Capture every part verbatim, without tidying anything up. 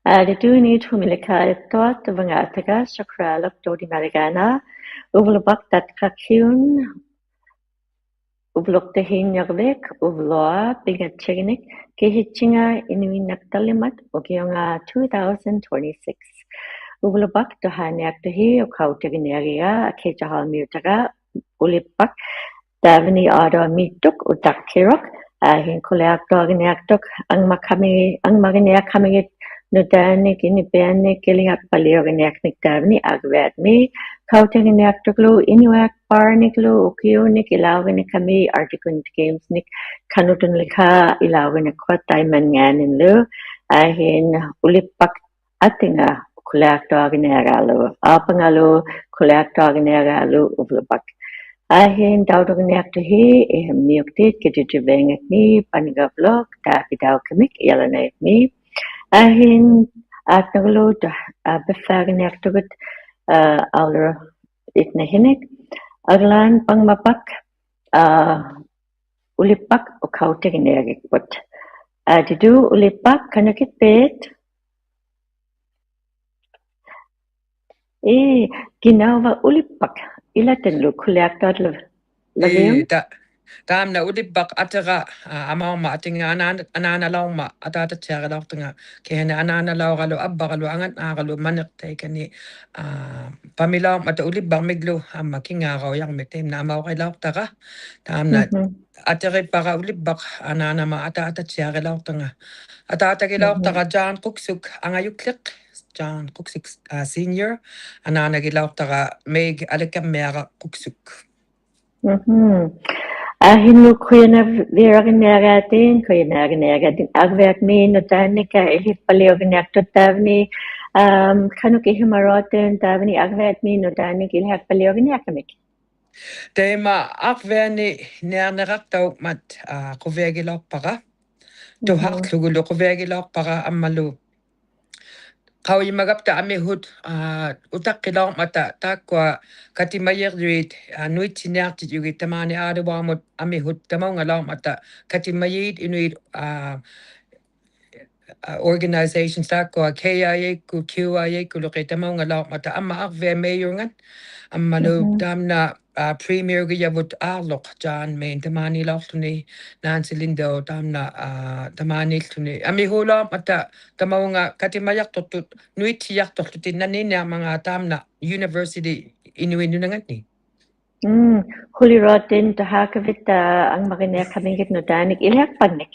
Adi tuni tumi leka etot vanga ataka sakralok dodi marigana, ubulubak tatkakhiun, ubulok tehin yagbek, ubuloa, pingat cheginik, kehichinga, inuinak talimat, okionga two thousand twenty-six. Ubulubak tohaniak tohi, okau teginiagia, ake jahal miutaka, ulipak, Davni ado mituk utak kirok, ahin kuleak doa giniak tuk, ang makami, ang maginiak kami git, nudani gini bani giliak palio giniak nik davni agwet mi, kau teginiak tuk lu, inuak par nik lu, ukiu nik ilau gini kami, Arctic Winter Games nik, kanutun lika ilau gini kuat taiman nganin lu, ahin ulipak atinga kuleak doa giniak alu, apang alu kuleak doa giniak alu ubulubak. Ahin dau doa giniak tuhi, eh, miuk tit, kiti tu bengek ni, paniga vlog, tapi dau kemik, yala naik ni. Ahin, at nagulu, dah, ah, befa giniak tugut, ah, aulur itna hinik. Aglan pang mapak, ah, ulipak, ukau teginiak ikput. Ah, didu ulipak, kanakit pet. Eh, ginawa ulipak. Ila ten lu kuleak doa lu. Lagian? Eh, ta, tamna ulipak atera, ah, amau ma atinga anan, anana lau ma, atata tiara lau tenga. Kehene anana lau galu, abba galu, angan, ah, galu, manik te kani, ah, pamilau mata ulipak miglu, ama kinga rau yang metem na amau lau tara. Tamna, mhm, ateri para ulipak, anana ma, atata tiara lau tenga. Atata gilau, mhm, tara Jan Kuksuk, anga yuklik, Jan Kuksuk, ah, senior, anana gilau tara Meg Alekam Mera Kuksuk. Mhm. Ahin lu kuyana vira giniak atin, kuyana giniak atin, agwet mi nutanika ilhik palio giniak tut davni, um, kanuk ihi maroten davni agwet mi nutanika ilhik palio giniak amik. Tema agwet ni ner nerak tau mat, ah, kuvegi lok para. Tuhak, mhm, lugulu kuvegi lok para amalu. Kau imagap ta amihut, ah, utak kilok mata takua kati mayir yuit, ah, nuit sinyar ti yuit tamani ada wamut amihut tamau ngalok mata kati mayir inuit, ah, ah, organizations takua K I A ku, Q I A ku, luke tamau ngalok mata ama agwet mayor ngan. Amalu, mhm, tamna, ah, premier gi yavut alok John Main tamani lok tuni, Nancy Lindo tamna, ah, tamani tuni. Amihut lok mata tamau nga kati mayak totut, nuit yak totut, nani ni amanga tamna university inu inu nangat ni. Hmm, huli rotin tu haka vita ang magania kamingit nutanik ilhak panik.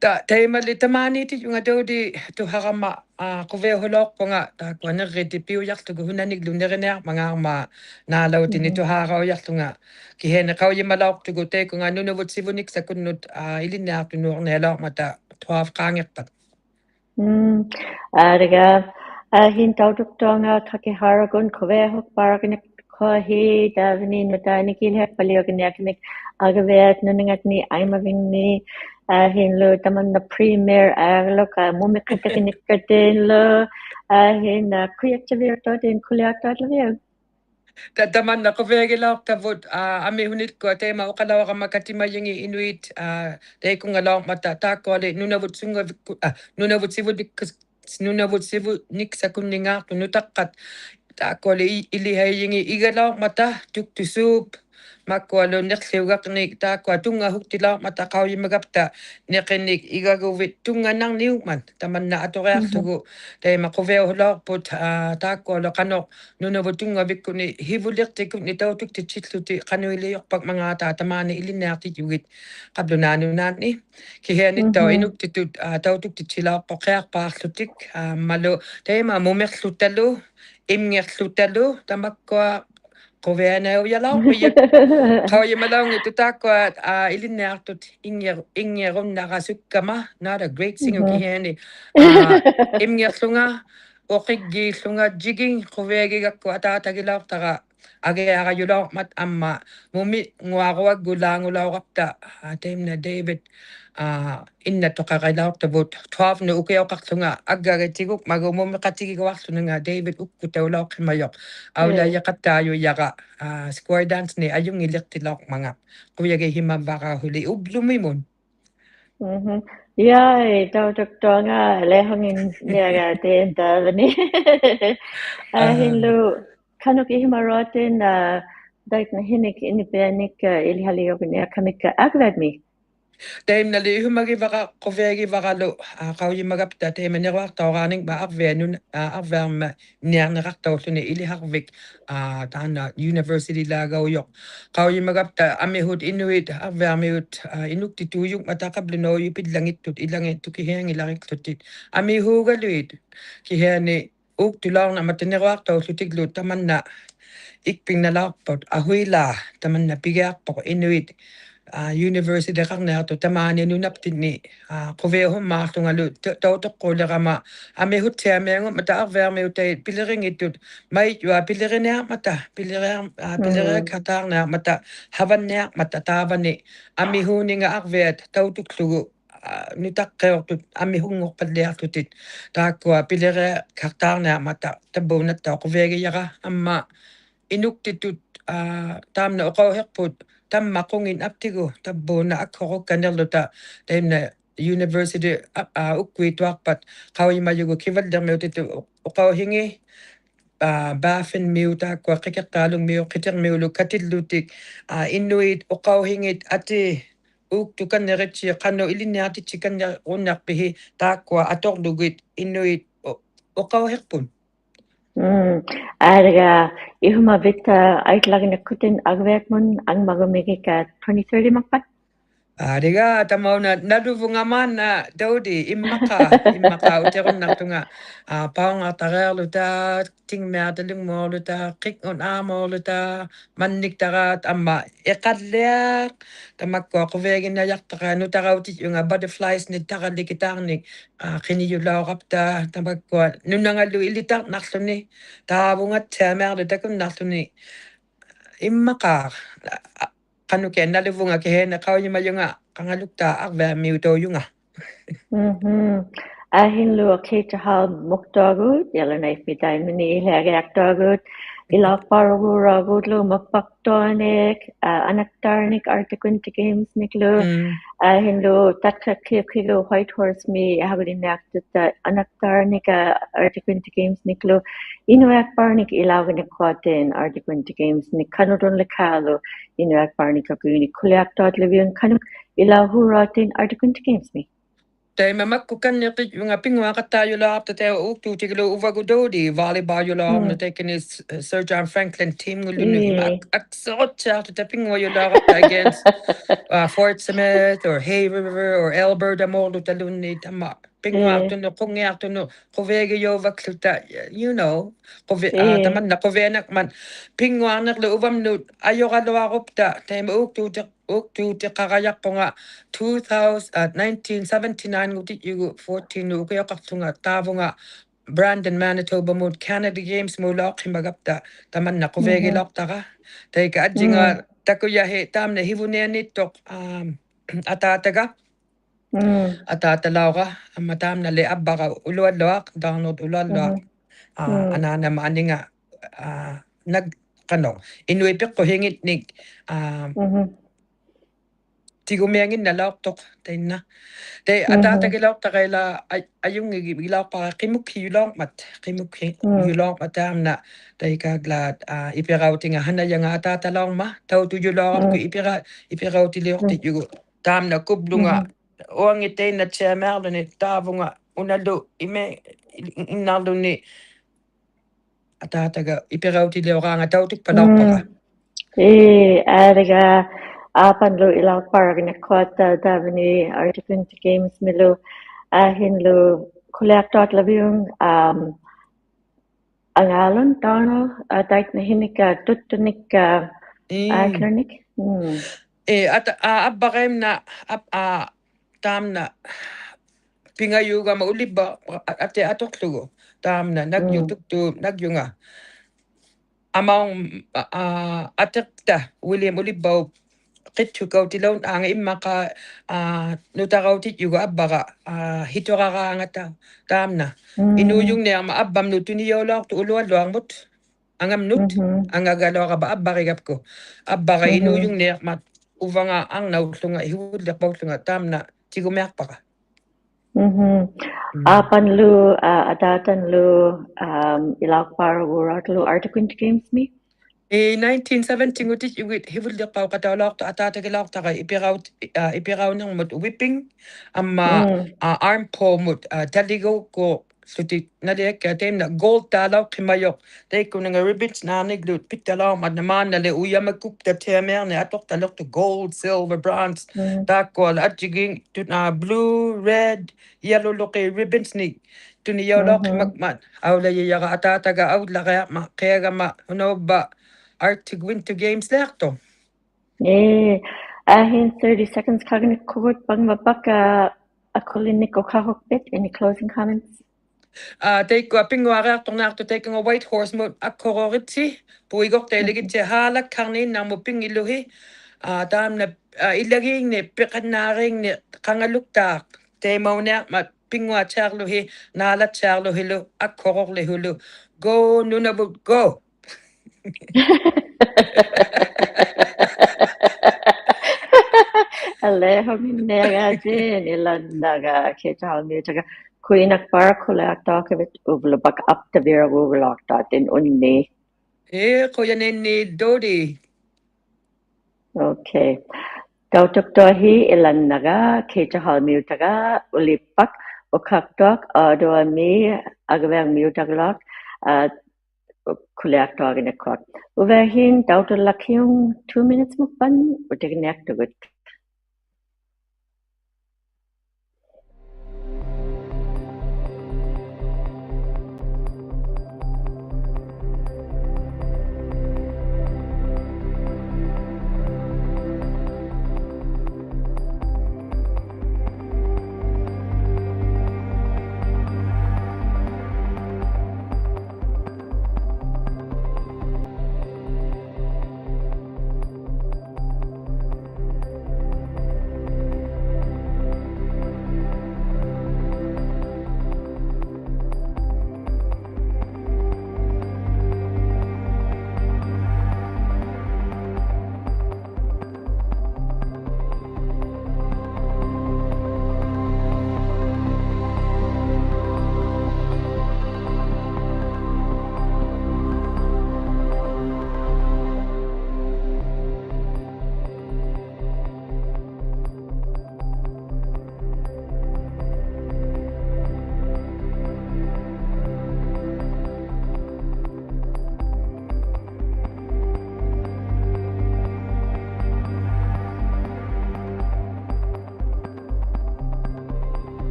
Ta, tema li tamani ti yunga dodi tu haka ma, ah, kuve holok ponga, takua nere ti piu yak tugu hunanik lu nere nek manga ma na lau tini tu haka yak tunga. Kihene kau yima lok tugu te kunga nunavut sivunik sakunnut, ah, ilin nek tu nur ne lok mata tuaf kangek pat. Hmm, arga, ahin tau duk tonga kaki haragun kuve hok paragun kohi davni nutanik ilhak palio giniak nik agwet nunangat ni aima ving ni, ahin lu taman na premier aglo ka mumik kata giniak katen lu, ahin na kuyak chavir to den kuliak to lu. Ta, taman na kuvegi lok tavut, ah, ami hunit kua tema ukalau kama kati mayingi inuit, ah, te kunga lok mata takua li nunavut sunga viku, ah, nunavut sivunik, nunavut sivunik sakunnut ninga kunu takat. Takua li i-, ili hayingi iga lok mata tuk tusup. Makua lu nek siugak ni takua tunga hukti lok mata kau yima gapta. Nek ni iga guvit tunga nang niuman. Taman na atureak tugu. Tema kuve holok put, ah, takua lu kanok. Nunavut tunga vikuni, hivulik tikuni tau tuk ti chitlu ti kanu ili yok pak manga ta tamani ili nek ti yugit. Kablu nanu nani. Kihene tau inuk ti tut, ah, tau tuk ti chilok pak keak pak lutik, ah, malu. Tema mumek lutalu, imngek lutalu, tamakua kuve na uya lau, uya. Kau yima lau ngitu takua, ah, ili nek tut ingir, ingir un nara sukama, not a great singer kihene. Ah, imngek lunga, okik gi lunga jiging kuvegi gakku ata ata gi lok tara age aga yu lok mat amma mumi ngua gua gula ngula gapta. Ah, tem na David, ah, inna toka gai lok tavut tuaf nu uke okak lunga aga gai tiguk magu mumi katigi gua lunga David ukku tau lok himayok. Aula yakata yu yaga, ah, square dance ni ayung ilik ti lok manga. Kuvegi hima baga huli ublu mimun. Mhm. Ya, eh, tau tok tonga, lehong in niaga ten tavani. Ah, hinlu, kanuk ihma roten, ah, dait na hinik ini penik, ah, ili hali ok ni akamik ka akved mi. Taim nali ihuma gi vaka, kove gi vaka lu, ah, kau ima gapta, taim ni wak tau ganing ba akved nun, ah, akved ma niang na kak tau suni ili hakvik, ah, tana university la gau yok. Kau ima gapta, amihut Inuit, akved amihut, ah, Inuk titu yuk mata kablu no yu pid langit tut, i langit tut ki heng i langit tut tit. Amihu galuit, ki heni, uk tu laung na mata ni wak tau sutik lu tamanna. Ikping na lak pot, ahui la, tamanna pigiak pot, Inuit, ah, university kak na tu tamani nu nap tini, ah, kove hom ma tunga lu, tau tok ko le kama, amihut te amengu mata akved amihut te piliring itut, mai yua piliring ne mata, piliring, ah, piliring katar ne mata, havan ne mata tavani, amihu ni nga akved, tau tuk lugu, ah, nu tak ke ok tut, amihung ok paliak tutit. Takua pilire kaktar ne mata, tabu na tau kove gi yaka, ama Inuk titut, ah, tamna okau hekput, tamma kungin aptigu, tabu na akhoruk kaner luta, taim na university, ah, ah, ukui tuak pat, kau ima yugu kival der meu titu, okau hingi, ah, bafin miu takua kikek talung miu, kitir miu lu katil lutik, ah, Inuit, okau hingit, ati, uk tukan ne retsi, kanu ili ne ati tsikan ne unak pihi, takua atok lugit, Inuit, o, okau hekpun. Hmm. Arga, ihuma bita, ait lagi ne kutin, agwek mun, ang magumigi ka twenty thirty makpat? Arga, tamau na, nadu vunga mana, daudi, imaka, imaka, uterun nak tunga, ah, paung atarer luta, ting mea telung mo luta, kik un amo luta, mannik tarat, ama, ekadleak, tamakua kuvegin na yak tara, nu tara uti yunga butterflies ni tara likitar ni, ah, kini yula rapta, tamakua, nu nangalu ilitar naksuni, tabungat temer luta kun naksuni, imaka, ah, kanu ke naluvunga ke hena kau yuma yunga, kangalukta akwe miu to yunga. Mhm. Ahin lu akei tahal muktogut, yala naif mitai mini ilhage aktogut, ila parugu ragut lu mapaktonik, ah, anaktarnik Arctic Winter Games nik lu. Mm. Ahin lu tatka kip kigo Whitehorse mi, ahagudin yak tuta anaktarnik, ah, Arctic Winter Games nik lu. Inu akparnik ilauginik kuaten Arctic Winter Games nik kanudun lekalu. Inu akparnik aku ini kuliak tot lebiun kanuk ilau huratin Arctic Winter Games mi. Taima makku kan ni kit yunga pingwa kata yula apta te uktu tiklu uwa gudodi volleyball yula apta te kini Sir John Franklin team ngulu nu ima ak, ak sot cha te pingwa yula apta against, uh, Fort Smith or Hay River or Alberta mo lu talun ni tama. Pingwa tunu, kungi tunu, kuvegi yo wakluta, you know, kuve, ah, taman na kuve nak man. Pingwa nak lu uwam nu, ayo ka lu arupta, taima uktu te, uktu te karayak punga, two thousand, ah, nineteen seventy-nine nguti yugu fourteen nu, uke okak tunga, tavunga, Brandon, Manitoba mut, Canada Games mu lok himagapta, taman na kuvegi lok taka. Taika ajinga, taku yahe, tam na hivu ne ni tok, um, atataga. Mm. Atata lauga, ama tam na le abbaga uluan loak, Donald uluan loak. Mm. Ah, mm. Anana maninga, ah, nag, kano. Inu ipik ko hingit nik, ah, tigu mengin na lauk tok, taina. Te atata gi lauk taka ila, ay, ayung gi, gi lauk pa kimuk hi yulong mat, kimuk hi yulong mat tam na. Taika gla, ah, ipirau tinga hana yanga atata lauk ma, tau tu yulong ku ipira, ipirau ti leok ti yugu. Tam na kublunga, oang ite na tsemer ni tavunga, unalu, ime, inalu ni, atataga, ipirau ti leoranga tau tuk palauk paka. Eh, arga, apan lu ilau parag ni kuata, davini, Arctic Winter Games milu, ahin lu, kuliak tot labiung, um, Angalun, Donald, ah, dait na hinika, tuttunika, ah, klinik. Hmm. Eh, at, ah, abba kaim na, ab, ah, tam na, pingayu gama ulibau, ah, ate atok lugu. Tam na, nagyu tuktu, nagyu nga. Amaung, ah, ah, atek ta, William ulibau, Kitu kau ti laun anga imaka, ah, nu ta kau ti yugu abba ka, ah, hitu ka ka anga ta, tam na. Mm. Inu yung ne ama abba mnut tuni yau lok tu uluan luang mut. Anga mnut, anga ga lok abba, abba ka gap ko. Abba ka inu yung ne ama uvanga ang na utlunga, hiu lek bau utlunga, tam na. tigumeak paka. Mhm. Mm. Apanlu, ah, atatan lu, um, ilauk para gura lu Arctic Winter Games mi? I nineteen seventy nguti iwit hivul dik pau kata lauk ta atata ki lauk ta kai ipirau, ah, ipirau nang mut whipping, ama, mm, ah, arm pull mut, ah, taligo ko suti naliak ka tem na gold ta lauk kimayok. Tei ku nanga ribbons na ni glut pita lauk mat na man na le uya ma kup ta temer ne atok ta lauk ta gold, silver, bronze. Mm. Ta ko la atjiging tut na blue, red, yellow loke ribbons ni. Tuni yau lok, mhm, mak mat. Au la ya ga atata ga au la ga ma kega ma huno ba Arctic Winter Games leak to. Eh, ahin thirty seconds kagani kugut bang ma baka akulinik o kahok bit. Any closing comments? Ah, tei ku aping wa reak tong nak to tei ku ngo Whitehorse mut akororiti. Pui gok tei lagi te hala karni nang mu ping iluhi. Ah, tam na, ah, ilagi ne pekan naring ne kangaluk tak. Te mau ne mat pingwa charlu hi, nala charlu hi lu, akorok le hulu. Go, Nunavut, go! Ale, hom hin nega jin, ilan naga, ke chal mi chaga. Kuinak para kule akta ke bet uvlu bak up ta bira uvlu akta tin unni. Eh, ko ya neni dodi. Okay. Tau tok tohi ilan naga, ke chahal miu taga, ulipak, ukak tok, adua mi, agweng miu taglok, ah, kuliak tok ine kok. Uwe hin, tau tok lakiung, two minutes mukban, utik nek tugut.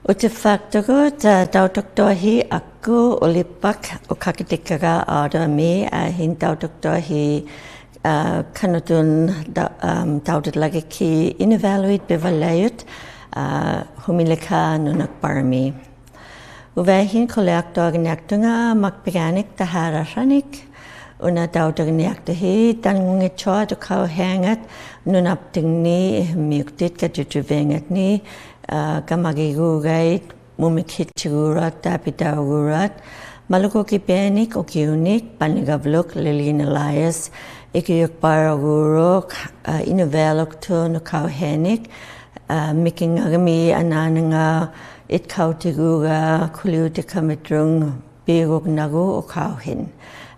Utifak tugut, ah, tau tok tohi aku ulipak ukak itik kaga ada mi, ah, hin tau tok tohi, ah, kanutun da, um, tau tok lagi ki inuvaluit bevalayut, ah, humilika nunak parmi. Uwe hin kuliak tok nyak tunga mak peganik tahara ranik, Una tau tagniak tahi, tan ngungi choa tu kau hengat, nunap tingni, miuktit ka tutu vengat ni, ah, ka magi gugai, mumik hit chigurat, tapi tau gurat, maluku ki penik, uki unik, pani gabluk, lilin alliance, iki yuk para guruk, ah, inu veluk tu nu kau henik, ah, miking agami anananga, it kau tiguga, kuliu ti kamitrung, Piguk nagu ukhau hin.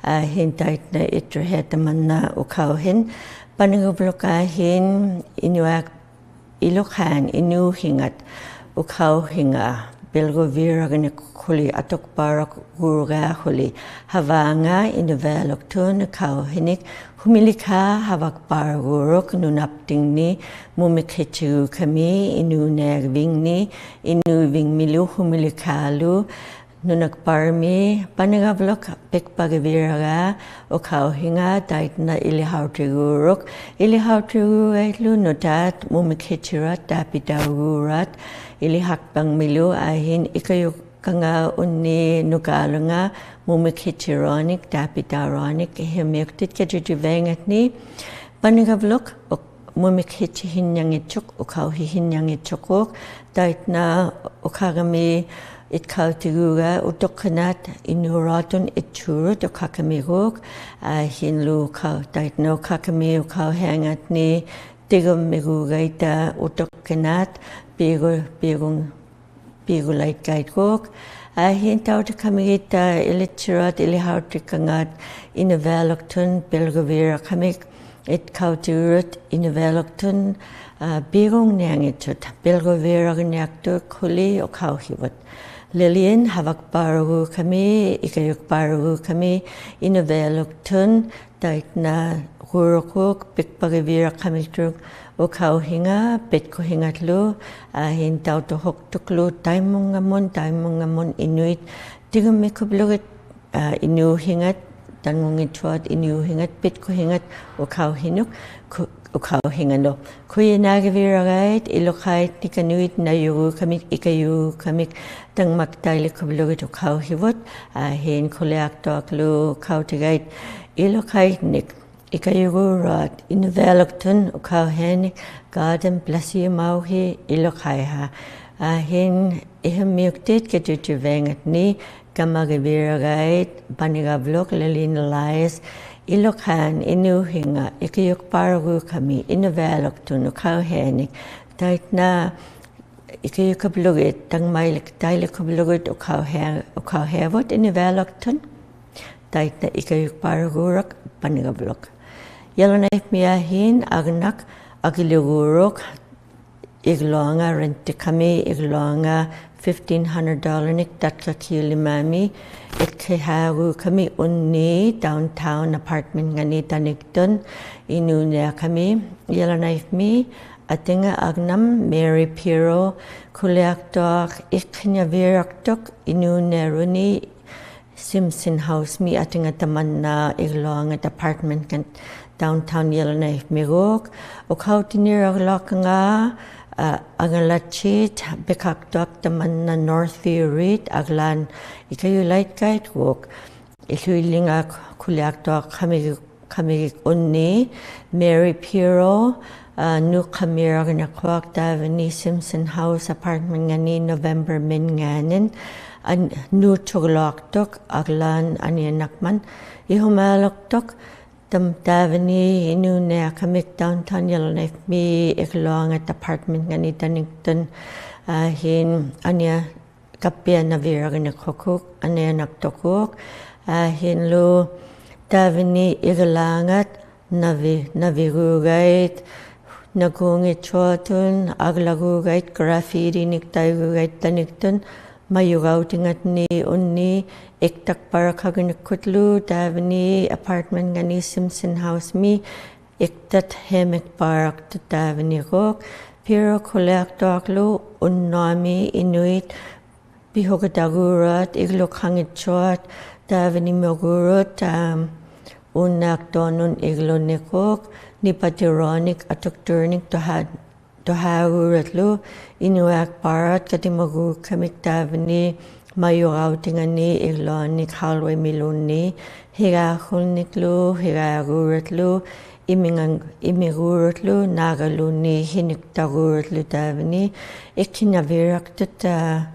Ah, hin taitna itrahe tamanna ukhau hin. Panigup luka hin inuak ilukhan inu hingat ukhau hinga. Belgowiragnek khuli, atokparak gurga khuli. Hawanga Inuvaluktun khauhinik humilika hawakpar guruk nunaptingni mumik hichigu kami inu ne wingni inu wingmilu humilikalu nunakparmi panigavlok pekpagi wiraga ukhauhinga taitna ili hauti guruk, ili hauti guruk aitlu nutat mumik hichirat tapita gurat, ili hakpang milu ahin ikayuk kanga unni nukalunga mumik hichironik tapita ronik hemyuk tit kejuti wengatni panigavlok mumik hichi hinyang ichuk, ukhauhi hinyang ichukuk, taitna ukhagami itkau tiguga utok kenat inu rotun ichurut ukhakami guk, ahin lu khau taitna ukhakami ukhau hengatni tigum miguga ita utok kenat pigu, pigung pigu lait kait guk. Ahin tauti kami ita ili chirot ili hauti kangat Inuvaluktun Belgowira kami itkau tigurut Inuvaluktun, ah, bigung niang ichut Belgowira gniaktu khuli ukhauhiwut. Lelin hawakpar gu kami, ikayukpar gu kami Inuvaluktun taitna gurukuk pekpagi wira kami tuk ukhauhinga petkuhingatlu, ahin tautuhuk tuklu taimungamun, taimungamun inuit tigum mikublugit, ah, inu hingat, tangung ichuat inu hingat, petkuhingat ukhauhinuk, ku-, ukhauhingalo. Khuyanagi wira gait, ilukhait nik anuit nayugu kamik, ikayugu kamik, tangmak taili kublugit ukhauhiwut, ahin kuliak tuaklu khautigait, ilukhait nik ikayugu rot Inuvaluktun ukhauhenik, God and bless you mauhi ilukhaiha. Ahin ihemyuk tit kejuti wengatni kamagi wira gait panigavlok lelin lais ilukhan inu hinga ikayukpar gu kami Inuvaluktun ukhauhenik taitna ikayuk kublugit tangmailik taili kublugit ukhauhe-, ukhauhewut Inuvaluktun taitna ikayukpar guruk panigavlok. Yellowknife mi ahin agnak agilu guruk iglonga rent kami iglonga fifteen hundred dollar nik tatka kiu lima mi ikkeha gu kami unni downtown apartment ngani Dunedin tun inu ne kami Yellowknife mi atinga agnam Mary Piro kuliak tuak iknya wirak tuk inu ne runi Simpson House mi atinga tamanna iglonga apartment kan downtown Yellowknife mi guk. Ukhau tinir aglok nga, ah, angalachit bekak tuak tamanna Northview Reed aglan ikayu lait kait guk. Iluilinga kuliak tuak kami kami unni, Mary Piro, ah, nu kami ragna kuak tavani Simpson House apartment ngani November min nganin, an-, nu tuglok tuk aglan ani anakman, ihumalok tuk, tam tavani inu ne akamik downtown Yellowknife mi iglonga apartment ngani Dunedin tun, ah, hin ani kapia nawi ragna kukuk, ani anak tukuk, ah, hinlu tavani iglongat nawi, nawi gu gait, nagung ichuatun, agla gu gait, graffiti nik tai gu gait Dunedin tun, mayugau tingatni unni, iktak parak hagni kutlu, tavani apartment ngani Simpson House mi, iktat hemek parak tu tavani guk, Piro kuliak tuaklu, unnomi inuit, Bihuk dagurut, igluk hangit chuat, tavani mogurut, am, unak tonun iglu nikuk, nipati ronik atuk turnik tuha, tuha gurut lu, inuak parat, kati mogu kamik tavani, mayu gau tingani, iglu nik halway miluni, higa hulnik lu, higa gurut lu, imingang, imi gurut lu, naga luni, hinik dagurut lu tavani, ikina wirak tuta,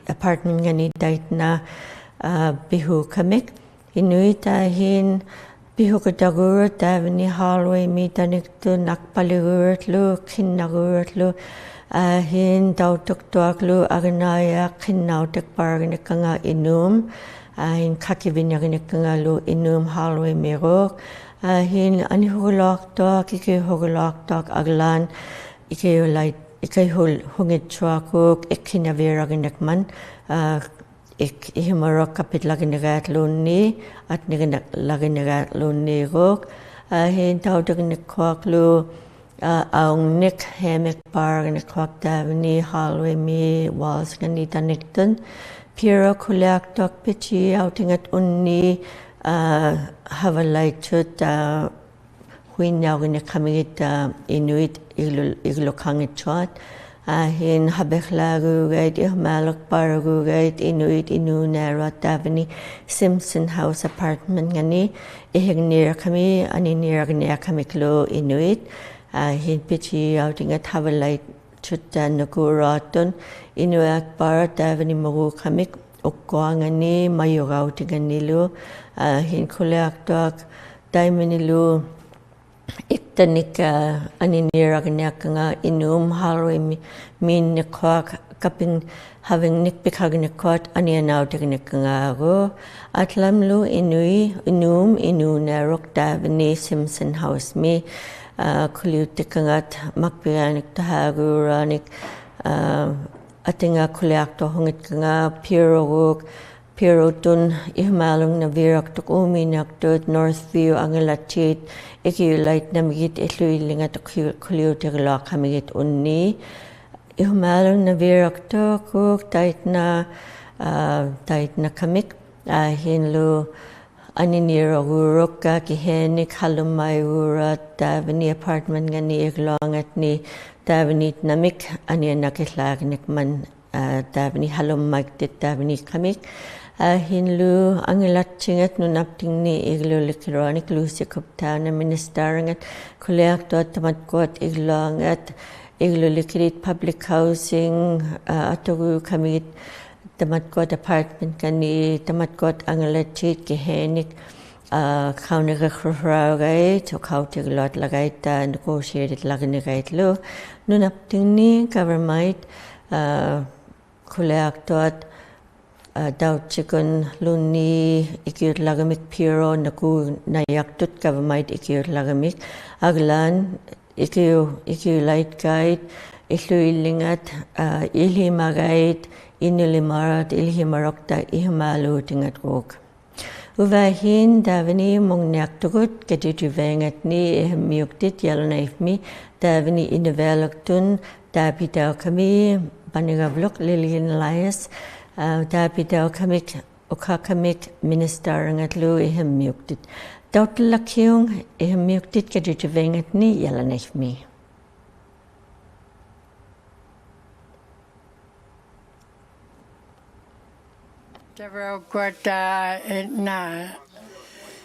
apartment ngani daitna, ah, bihu kamik. Inuit ahin bihu kata gurut tavani halway mi Dunedin tun, akpali gurut lu, kinna gurut lu, ahin dautuk tuak lu, agnaya kinna utek paragni kanga inum, ahin kaki binyagni kanga lu inum halway mi guk, ahin ani hugulok tuak, iki hugulok tuak aglan, iki ulait ikai hul hungit chuakuk, ik hina viraginek man, ah, ik ihimorok kapit laginek at lunni, at niginek laginek at lunni guk. Ah, hin taudiginek kuak lu, ah, aungnek hemek parginek kuak davini hallway mi walls ngani tanik tun. Piro kuliak tuak piti autingat unni, ah, havalai chut, ah, huin yau gine kamigit, ah, Inuit iglu, iglu kangit chuat. Ah, hin habekhlagu gait, ihmaluk paragu gait, Inuit inu nero davini Simpson House apartment ngani, ihing nira kami, ani nira gine kami klu Inuit. Ah, hin piti autingat havalai chut, ah, nuku rotun, Inuit para davini mugu kamik, ukkoa ngani, mayugau tingani lu, ah, hin kuliak tuak, daimini lu, iktanik, ah, ani nira gine kanga inum hallway mi, min ne kuak kaping having nik pikha gine kuat ani anau tingane kanga agu. Atlam lu inui, inum, inu nerok davini Simpson House mi, ah, kuliu tikangat makpianik tahagu ranik, ah, atinga kuliak tuak hungit kanga piro guk, piro tun ihmalung na virak tuk umi nak tut North View angilat chit, ikiu lait namigit ihlu ilingat kuliu, kuliu tiglo kamigit unni. Ihmalung na virak tuk kuk taitna, ah, taitna kamik, ah, hin lu ani nira guruk ka kihenik halum mai gura davini apartment ngani iglongat ni davini namik ani anak ihlak nik man, ah, davini halum maik tit davini kamik. Ah, hin lu angilat chingat nunap tingni iglu likironik Lucy Gupta na minister ngat kuliak tuat tamat kuat iglongat iglu likirit public housing, ah, atugu kamigit tamat kuat apartment ngani, tamat kuat angilat chit kihenik, ah, khaunik khrurau gait, khau tiglo at lagait, ah, negotiate lagine gait lu. Nunap tingni government, ah, kuliak tuat, ah, daut chikun lunni ikiut lagamik piro naku nayak tut government ikiut lagamik. Aglan ikiu, ikiu lait gait, ihlu ilingat, ah, ilhima gait, inu limarat, ilhima rokta, ihmalu tingat guk. Uvahin davini mung niak tugut, keditu vengat ni, eh, miuk tit, yalo naif mi, davini inu velok tun, dapi dau kami, bani gablok, Lillian Elias, ah, dapi dau kami, ukha kamik minister ngat lu ihem miuk tit. Daut lakiung ihem miuk tit keditu vengat ni yala naif mi. Tabra kuat, ah, itna,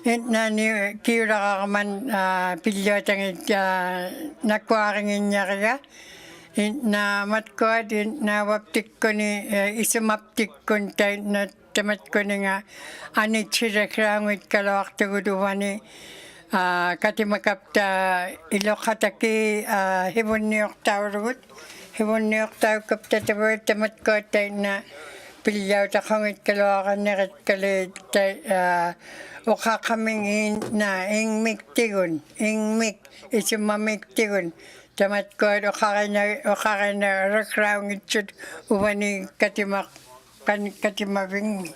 itna ni kiu raga man, ah, pilio tangit, ah, nakuaring inyariga. Itna mat kuat, itna wap tikkuni, eh, isumap tikkun taitna tamat kuninga ani chira kira nguit kalo waktu gudu wani, ah, kati makapta ilo kataki, ah, hibun niok tau rugut, hibun niok tau kapta tabu tamat kuat taitna pilyau ta kongit kalo wakan neret kali tai, ah, ukha kaming itna ing mik tigun, ing mik, isuma mik tigun. Tamat kuat ukha kaina, ukha kaina rakrau ngit chut uwani kati mak kan kati mabing mi.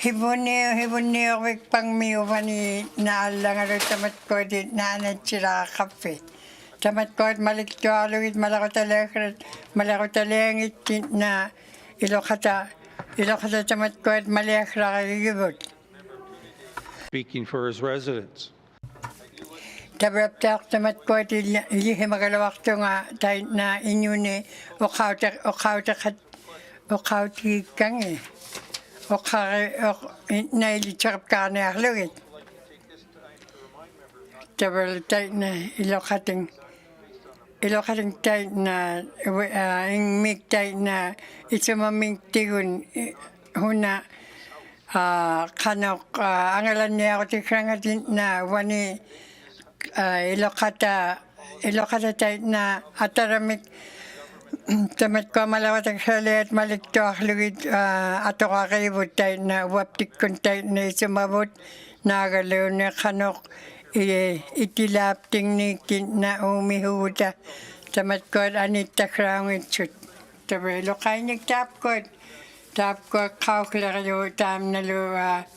Hibun ni, hibun ni owik pang mi uwani na alang alu tamat kuat itna ana chira kape. Tamat kuat malik tualugit malakota lekret, malakota lengit itna ilo kata, ilo kata tamat kuat malekra gibut. Speaking for his residents. Tabrap tak tamat kuat ili, ili hima kalo waktu nga taitna inyuni ukhaute, ukhaute kat, ukhauti kangi. Ukhari, uk, itna ili chakap kane ahlugit. Tabra taitna ilo kating, ilo kating taitna, we, ah, ing mik taitna, isuma mik tigun, i, huna, ah, kanok, ah, angalan ni aku tikrangat itna, wani, ah, ilo kata, ilo kata taitna, ataramik, tamat kuat malawat eksalet, malik tuak lugit, ah, atok akibut taitna, wap tikkun taitna, isuma but, Naga leune kanok, i, itilap tingni kitna umi huta, Tamat kuat anit takraung itsut. Tabar ilukainnik taap kuat. Taap kuat kauk lagi yu tamnalu, ah,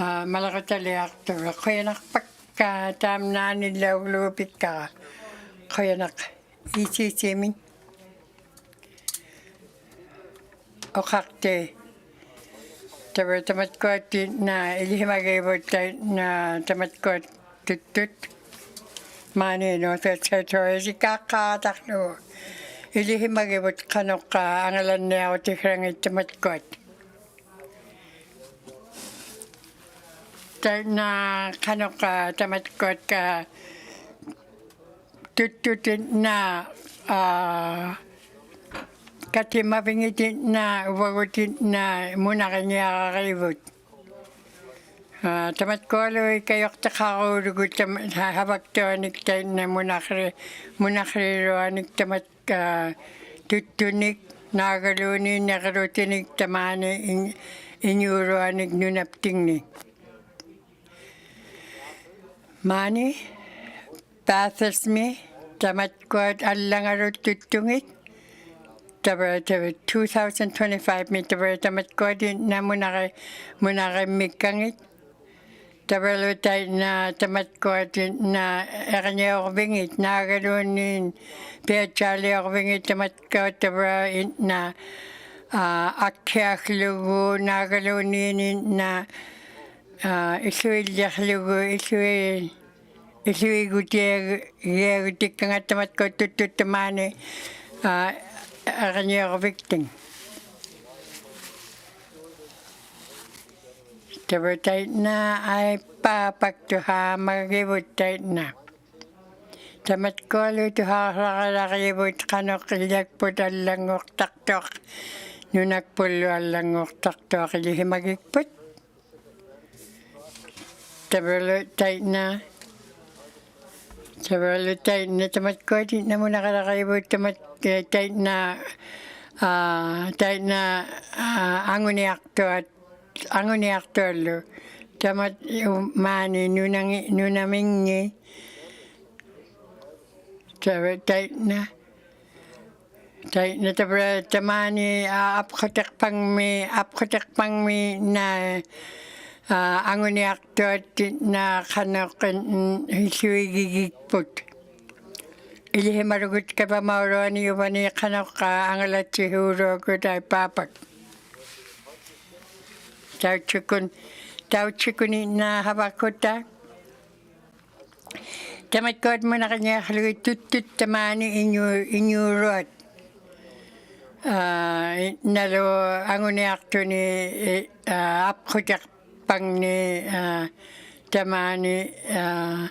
ah, malakata liak tabar. Kuyanak pakka tamna anit lauk lupikka. Kuyanak isi simin. Okakte. Tabar tamat kuat tina ilihimagibut taina tamat kuat tuttut. Mani no te te to isi kaka taklu. Ilihimagibut kanoka angalan ne au tikrang tamat kuat. Taina kanoka tamat kuat ka tuttut tina, ah, katima bingit tina, wagut tina, munaknya ribut. Ah, tamat kuat lu ika yok takaru rugut tam-, ha-, habak tuanik tina, munakri, munakri ruanik tamat, ah, tuttunik, nagaluni, nagarutinik, tamani, in-, inyuruanik, nunaptingni. Mani, Bathurst mi, tamat kuat allang arut tuttungit, tabar, tabar two thousand twenty-five mi, tabar tamat kuat tina munare, munare mikangit, tabar lu taina tamat kuat tina ernyok bingit, nagalunin, piachaliok bingit, tamat kuat, tabar tina, ah, akhiak lugu, nagalunin tina, ah, isuil yak lugu, isuil. Isuiguti, isuiguti kangat tamat kuat tuttut tamani, ah, ernyok bikting. Tabar taina ai papak tuha magibut taina. Tamat kuat lu tuha rara rara gibut kanok ilyak put allang uk taktok. Nunak pulu allang uk taktok ilihimagik put. Tabar lu taina. Tabar lu taina, tamat kuat tina munakara ribut tamat, eh, taina, ah, taina, ah, anguniak tuat, anguniak tuat lu. Tamat, eh, mani nunangi, nunamingi. Tabar taina. Taina tabar tamani, ah, apkotek pangmi, apkotek pangmi na, ah, anguniak tuat tina kanok, mm, isuigigik put. Ilihimarugut kaba mauruani ubani kanok, ah, angalatsi hurugut ai papak. Tau chikun, tau chikun tina habakuta. Tamat kuat munaknya hlugi tuttut tamani inyu, inyuruat. Ah, nalu anguniak tuni, eh, ah, apkotek pangni, ah, tamani, ah,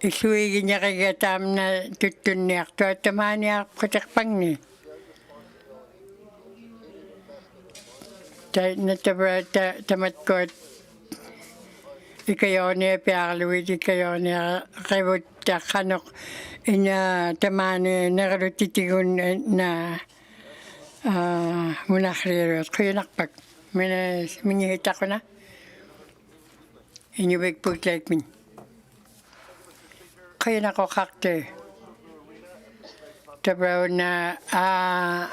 isuigi nyariga tamna tuttunniak tuat tamani apkotek pangni. Taina tabar ta-, tamat kuat ika yone piarluit ika yone ribut ta kanok ina tamani nagarutitigun na, ah, munakri rot kuyanak pak. Mene, mene hitakuna. Inyubik put laikmin. Kuyanak okakte. Tabar na, ah,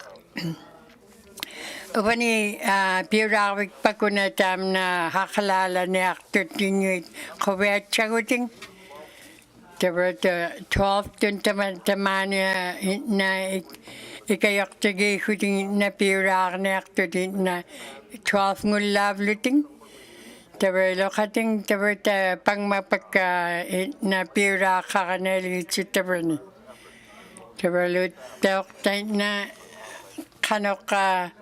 ubani, ah, piurawik pakuna tamna hakalala niak tut inyuit. Kobe achaguting. Tabar ta twelve tun taman, tamani, ah, na ik-, ika yok tegi huting na piurawik niak tut na twelve ngul lav luting. Tabar ilokating, tabar ta pangma pakka, eh, na piura kakanel gitsi tabarni. Tabar lu tok taina kanoka,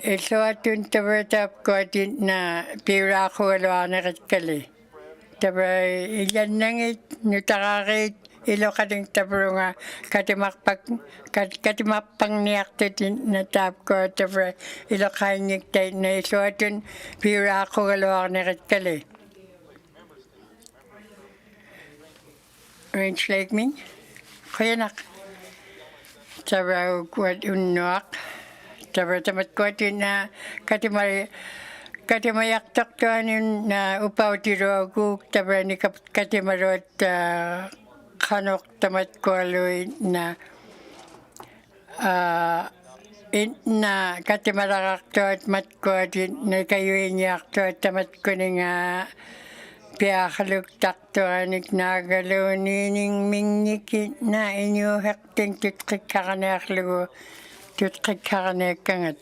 eh, iluatun tabar ta kuatin na piura kualu ane kat kali. Tabar ilannangit, nutakarit, ilokating tabarunga, katimak pak-, kat-, katimak pangniak tut tina taap kuat tabar ilokainnik taina iluatun piura kualu ane kat kali. Range Lake min. Kuyanak. Tabar kuat unnuak. Tabar tamat kuat tina katima, katimayak tok tuan ina upau tirogu tabar ni kap-, katimarot, ah, qanuk tamatkualu itna, ah, itna katimaraqtuat matkuat itna kayuiniaqtuat tamatkuninga piaxluk taqtuanik nagalu nining mingnik itna inyuhek ting tutqik kaqaniaqlugu, tutqik kaqaniaqkangat.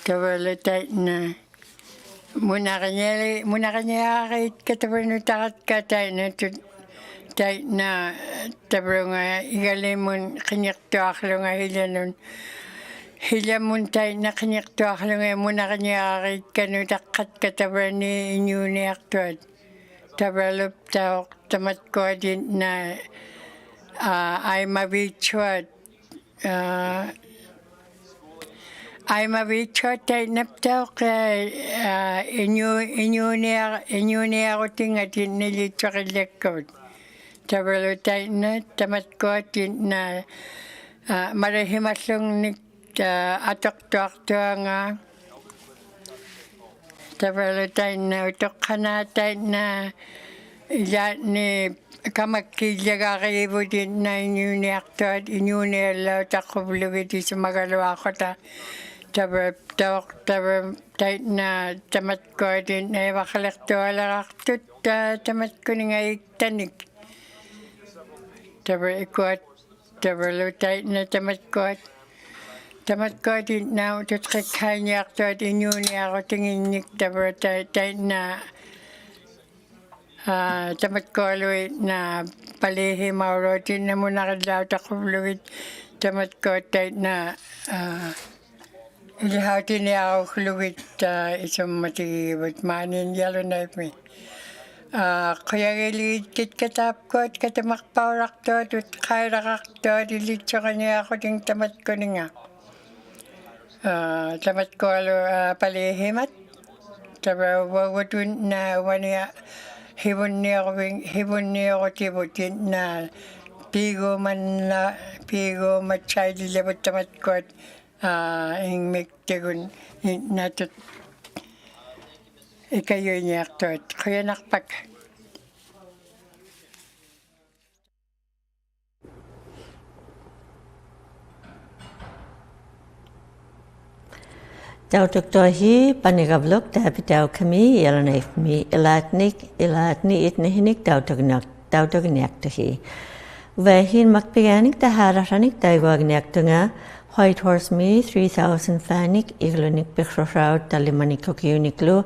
Tabalu taitna. Munaqnya, munaqnya arit kata benu takat kata ina tu taitna tabrunga igalimun kinyik tuak lunga hilanun. Hilamun taitna kinyik tuak lunga munaqnya arit kanu takat kata beni inyuniaqtuat. Tabalup tauk tamatkuat itna, ah, ai mabichuat. Ah, ai mabichuat taitna ptauk, ah, inyu, inyuniaq, inyuniaq uting atin nili tuakilekut. Tabalu taitna tamatkuat itna, ah, marahi maslung nik, ah, atok tuak tuanga. Tabalu taitna utuk kana taitna ilatni kamak kilaga ribut itna inyuniaqtuat inyuniaq lau takup lugit isu magalu akota. Tabalu tauk tabalu taitna tamatkuat itna ibakalek tualak tut tamatkuninga iktanik. Tabalu ikuat Tabalu taitna tamatkuat. Tamatkuat itna utuk kekhainiaqtuat inyuniaq uting innik tabalu tai-, taitna, ah, tamatkualu itna palihi maurot itna munaqillau takup lugit. Tamatkuat taitna, ah, Ili hau tini au khulugit, ah, isum mati but manin yalu naipmi. Ah, kuyagili kit katap kot kata makpaurak tot, ut khairak tot, ili chokani aku ding tamatkuninga. Ah, tamatkualu, ah, palihimat. Tabalu wawatun na wania hibun ni aku bing, hibun ni aku tibut itna pigu man la, pigu macai lilebut tamatkuat. Ah, ing mik tegun, i, natut. Ikayu ini aktuat. Kuya nakpak. Tau tuk tohi, pani gablok, tapi tau kami, yalanaik mi, ilatnik, ilatni, itni hinik, tau tuk nak. Tau tuk niak tuhi. Wehin makpiganik ta hararanik ta iguag niak tunga. White horse mi three thousand fanik, iglunik pikrohrau ta limanik kokiunik lu.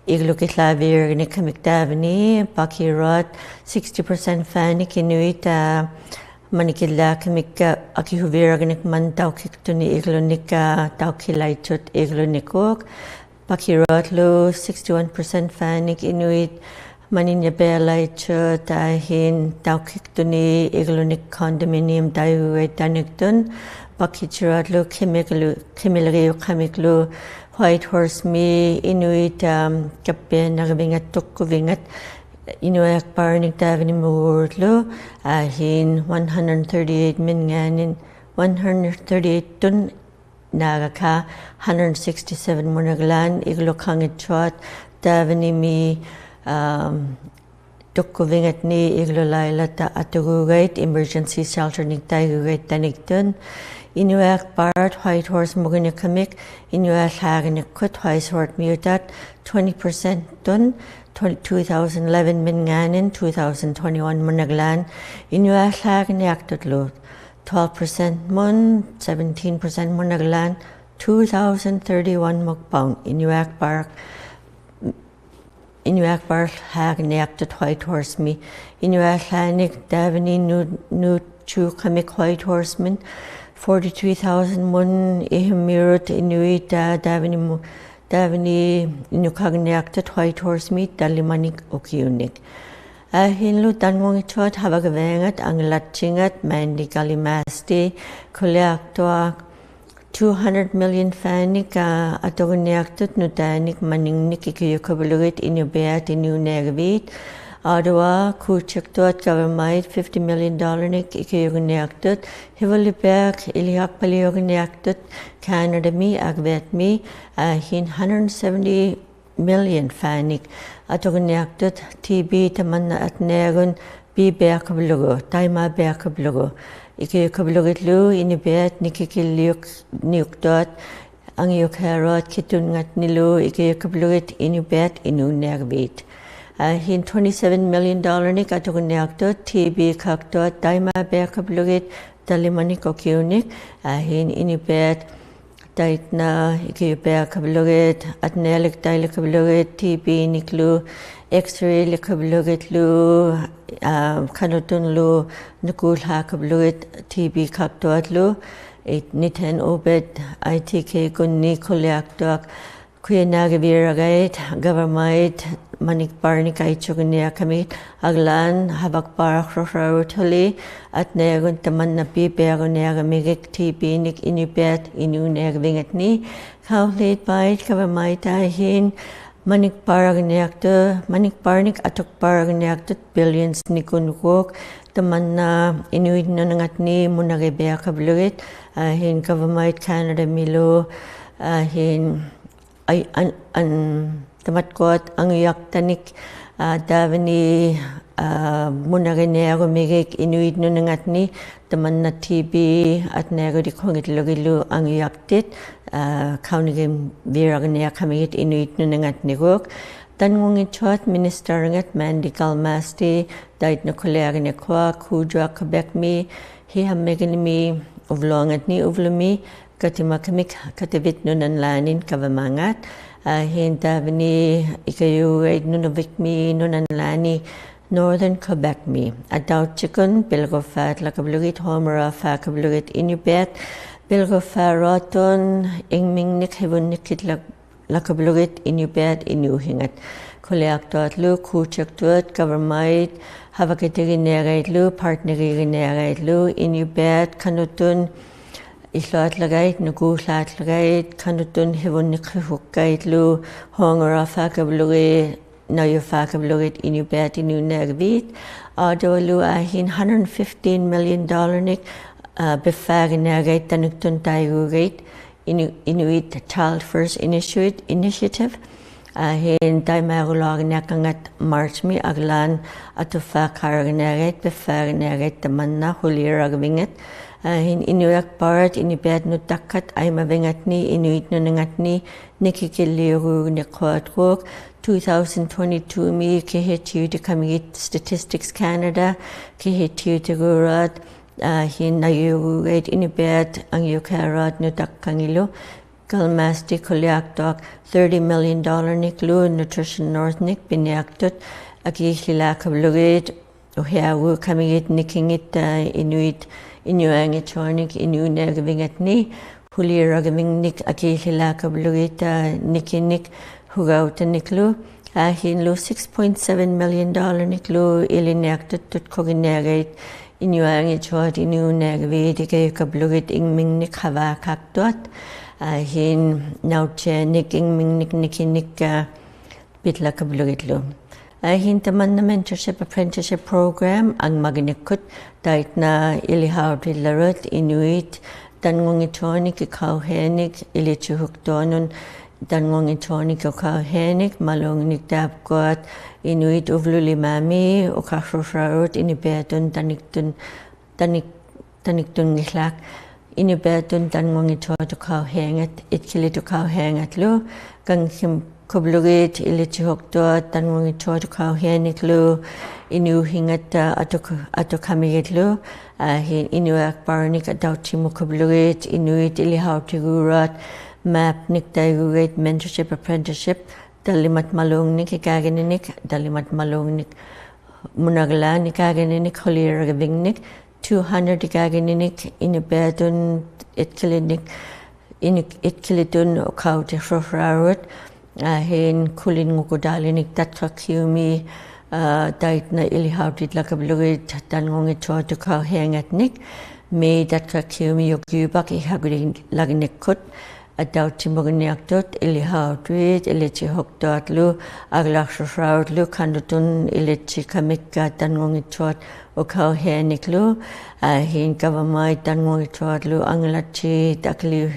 Iglu kisla birgnik kamik tavni, paki rot sixty percent fanik inuit ta manikila kamik aki hubirgnik man tau kiktuni iglunik tau kilaichut iglunik uk. Paki rot lu sixty-one percent fanik inuit, manin ya belai chu tahin tau kiktuni iglunik condominium tau igugai tanik tun. Paki chirot lu kemik lu, kemil riu kamik lu white horse mi inuit, um, kape nagabingat tukubingat inuit parnik tavni mugur lu, ahin one hundred thirty-eight min nganin, one hundred thirty-eight tun Naga ka hundred sixty-seven munaglan iglu kangit chot tavni mi, um, tukubingat ni iglu laila ta atugugait emergency shelter nik ta igugait tanik tun. Inuak part white horse mugini kamik inuak lagnik kut white horse mi utat twenty percent tun twenty, two thousand eleven min nganin two thousand twenty-one munaglan inuak lagnik aktut lu. Twelve percent mun, seventeen percent munaglan, two thousand thirty-one muk paun, inuak park, inuak park hagniak tut white horse mi, inuak lagnik tavni nu, nu chu kamik white horse min, forty-three thousand mun, ihim mirut inuit ta tavni mu, tavni inuk hagniak tut white horse mi, ta limanik ukiunik. Ahin lu tangung chot habak vengat anglat chingat main di kali masti kuliak tuak two hundred million fanik atogniak tut nutanik maningnik ikiyu kabulugit inu beat inu negabit. Adua kuchik tuat government fifty million dollar nik ikiyu gniak tut hivuli beak iliak paliogniak tut Canada mi agbet mi ahin hundred seventy million fanik atogniak tut T B taman atnegun bi bia khablugu, taima bia khablugu. Ike khablugut lu, Inupiat, Nikikil liuk, niuk tuat, ang yuk herot, khitun ngat nilu, ike khablugut, Inupiat, inu nek bit. Ah, hin twenty-seven million dollar nik atuk nek tuat, T B khak tuat, taima bia khablugut, talimanik okiunik, ah, hin Inupiat, taitna, ike bia khablugut, atne lik tai lik khablugut, T B nik lu, X-ray lik khablugut lu, ah, khanutun lu, nukul ha khablugut, T B khak tuat lu, it niten ubet, I T K kun ni khuliak tuak, kuya nage bira gait, government, Manik Parnik ai chuk nia kami, aglan, habak par khrokhra uthuli, atne gun tamanna bi bia gun nia kami gik T B nik Inupiat, inu nek bingat ni, khau hlit bait, government ai hin, Manik Par gun nia tu, Manik Parnik atuk par gun nia tu, billions ni kun kuk, tamanna Inuit nunangat ni, munage bia khablugut, ah, hin government Canada milu, ah, hin, ai, an, an, tamat kuat ang yak tanik, ah, davini, ah, munage nego megek Inuit nunangat ni, tamanna T B, atne gudi khongit lugi lu ang yak tit, ah, khau nige bira gun nia kami git Inuit nunangat ni guk. Tanngung Ichot minister ngat Mandy Galmasti, dait nukhulia gun nia khua, khu juak khabek mi, hi ham megin mi, uvlongat ni, uvlumi, Kati makamik, kati bit nunan lanin kava mangat, ah, hin davini ikayu ai nunavik mi nunan lani Northern Quebec mi. Adau chikun, bilgo fat laka blugit, homra fa ka blugit Inupiat, bilgo fa rotun, ingming nik hibun nik kit lak-, laka blugit Inupiat inu hingat. Kuliak tuat lu, kuchak tuat, kava mait, hava kiti gini agait lu, part nigi gini agait lu, Inupiat, kanutun, Ihloat lagait, nugu hlat lagait, kanutun hibun nik hihuk gait lu, hongora fa ka blugit, nayu fa ka blugit, Inupiat inu nagvit. Ado lu ahin hundred fifteen million dollar nik, ah, bifa gini agait, tanuktun taigu gait, Inu-, Inuit Child First Initiative, Initiative. Ahin tai magu log nek angat March mi aglan atu fa kar gini agait, bifa gini agait tamanna huli rag bingat. Ahin Inuak part, Inupiat nu takkat, aima bingat ni, Inuit nu nangat ni, niki kili gu ni kuat kuk. Two thousand twenty-two mi kihi tiu di kamigit Statistics Canada, kihi tiu di gurat, ahin nayu gu gait Inupiat, ang yu karat nu tak kangilu. Kalmasti kuliak tuak thirty million dollar nik lu Nutrition North nik biniak tut aki hila ka blugit, uhiagu kamigit nikingit, ah, Inuit, Inu angi chonik, Inu nagvingat ni, huli ragving nik aki hila ka blugit, ah, nikinik hugau ta nik lu, ahin lu six point seven million dollar nik lu ili niak tut tut kogi nagait, Inu angi chot, Inu nagvit, ike ka blugit ingming nik hava kak tuat, ahin nauche nik ingming nik nikinik, ah, bitla ka blugit lu. Ahin tamanna mentorship apprenticeship program, ang magnik kut, taitna ili hau di larut, Inuit, tanngung i chonik i kau henik, ili chuhuk tonun, tanngung i chonik i kau henik, malung nik tap kuat, Inuit uvlu lima mi, uka hrusrarut, Inupiatun, taniktun, tanik, taniktun ngihlak, Inupiatun tanngung i chot u kau hengat, itkili tu kau hengat lu, kang him ka blugit ili chuhuk tuat, tanngung i chot u kau henik lu, Inu hingat, ah, atu k-, atu kamigit lu, ahin Inuak parnik adau chimu ka blugit, Inuit ili hau ti gurat, map nik tai gugit, mentorship, apprenticeship, dalimat malung nik, ikagini nik, dalimat malung nik, munagla nik, ikagini nik, huli ragving nik, two hundred ikagini nik, Inupiatun itkili nik, Inu itkili tun u kau ti hrusrarut, ahin kulin nguku dali nik tatka kiumi, ah, taitna ili hau ti laka blugit, tanngung i chot u kau hengat nik, mi tatka kiumi yu kiubak i hagri lagnik kut, adau chimu gini ak tut, ili hau tuit, ili chuhuk tuat lu, aglak hrusrarut lu, kanutun ili chi kamik ka tanngung i chot u kau henik lu, ahin kava mai tanngung i chot lu, anglachi, takli,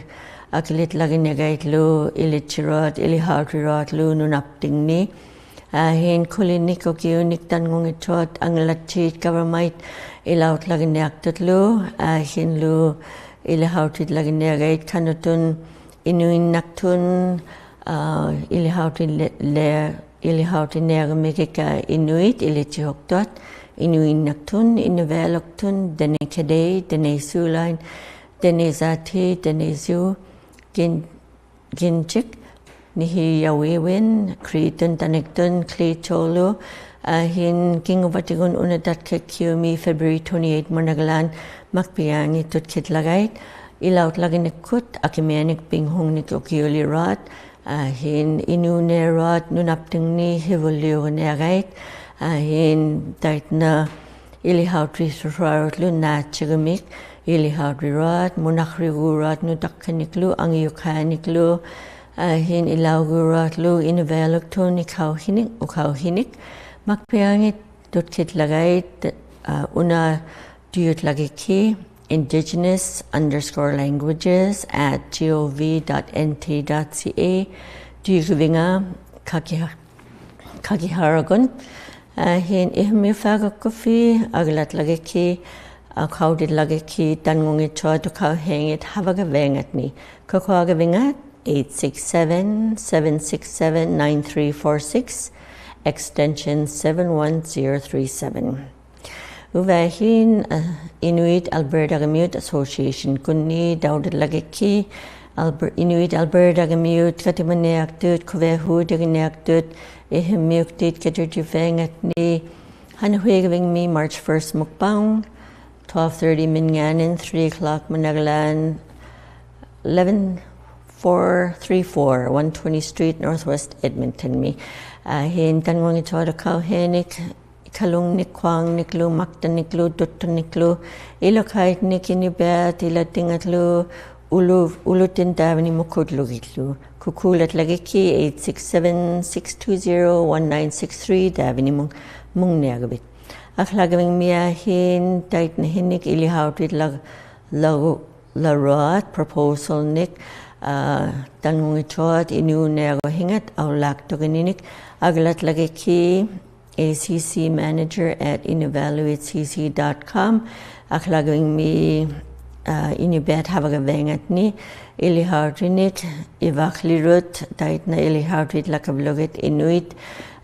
aklit lagi negait lu, ili chirot, ili hau tirot lu, nunap tingni, Ahin kulinik okiunik tanngung ichot anglatchit government allowed lagi niaktut lu, ahin lu ili hautit lagi niagait kanutun Inuit naktun, ah, ili hautit le, le, ili hautit niaga mekeka Inuit, ili chihok tuat, Inuit naktun, Inuvel oktun, Dene Kede, Dene Sulain, Dene Zati, Dene Zu, Gin, Ginchik, Nihi Yawiwin, Kritun, Taniktun, Kli Cholu, ahin kingu batigun una dat ke kiumi February twenty-eight munaglan makpiangi tutkit lagait, allowed lagi nikkut, akimianik pinghungnik ukiuli rot, ahin inune rot, nunaptingni hivul liu niagait, ahin taitna ili hautit suhrarut lu nachigamik, ili hautit rot, munak rigu rot, nutakkanik lu, angiukhanik lu, ahin ilaugu rot lu, Inuvel oktun, ikhau hinik, ukhau hinik, makpiangi tutkit lagait, ah, una duyut lagiki, indigenous underscore languages at gov dot nt dot ca, duyut vinga, kaki, kaki haragun. Ahin ihmi fagok kufi, aglat lagiki, ah, khautit lagiki, tanngung ichot ukhau hengit havaga vengatni. Kukhua ga vingat, eight six seven, seven six seven, nine three four six, extension seven one zero three seven. Uvahin, ah, Inuit Alberta Gamiut Association kunni daudat lagiki, Alber-, Inuit Alberta Gamiut kati mane aktut, kuvehu degni aktut, ihmi uktit keturju vengatni, hana hui gavingmi March first mukbang, twelve thirty min nganin, three o'clock munaglan, eleven four three four, one twenty Street, Northwest Edmonton mi. Ahin tanngung ichot ukhau henik, kalungnik, kuangnik lu, maktanik lu, duttunik lu, ilo kaitnik, ini bet, ila tingat lu, ulu, ulutin tavini mukut lugit lu. Kukulat lagiki eight six seven, six two zero, one nine six three, tavini mung, mung niagabit. Akhlagabing mi ahin, taitna hinik ili hautit lag, lagu, la rot, proposal nik, ah, tanngung ichot, inu niaga hingat, aulak togininik, aglat lagiki, A C C manager at inuvalu at C C dot com. Akhlagabing mi, ah, ini bet havaga vengatni, ili hautinik, ivak lirut, taitna ili hautit laka blogit Inuit,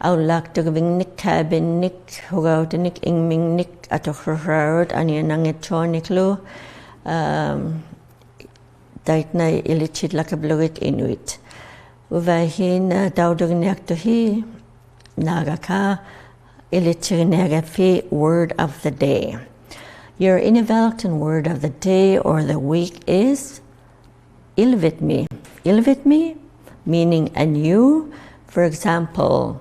aulak togabingnik, kabinnik, hugautinik, ingmingnik, atok rarut, ani anang ichonik lu, um, taitna ili chit laka blogit Inuit. Uvahin, ah, daudog niaktu hi, Naga ka, ili chik niagafi word of the day. Your Inuvialuktun word of the day or the week is ilvitmi. Ilvitmi, meaning and you. For example,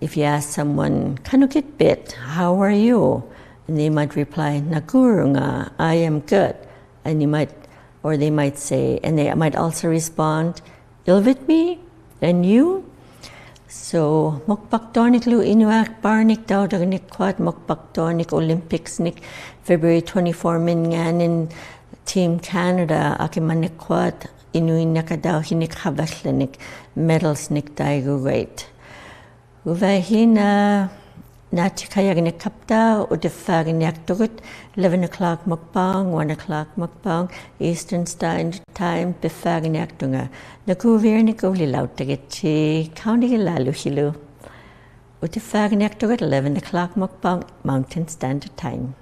if you ask someone, "Kanukit bit, how are you?" And they might reply, "Nakurunga, I am good." And you might, or they might say, and they might also respond, "Ilvitmi, and you?" So, mokpaktonik lu Inuit Akbar nik, daudog nik kuat mokpaktonik Olympics nik, February twenty-four min nganin Team Canada, aki manik kuat Inuit nia ka dau hinik habaklenik, medals nik taigu wait. Uvahin, ah, nachi kayagni kapta, utifagni aktugut, eleven o'clock mukbang, one o'clock mukbang, Eastern Standard Time, pifagni aktunga. Naku virni kuli lau teget chi, kauni lalu hilu. Utifagni aktugut, eleven o'clock mukbang, Mountain Standard Time.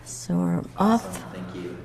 So we're off. Awesome. Thank you.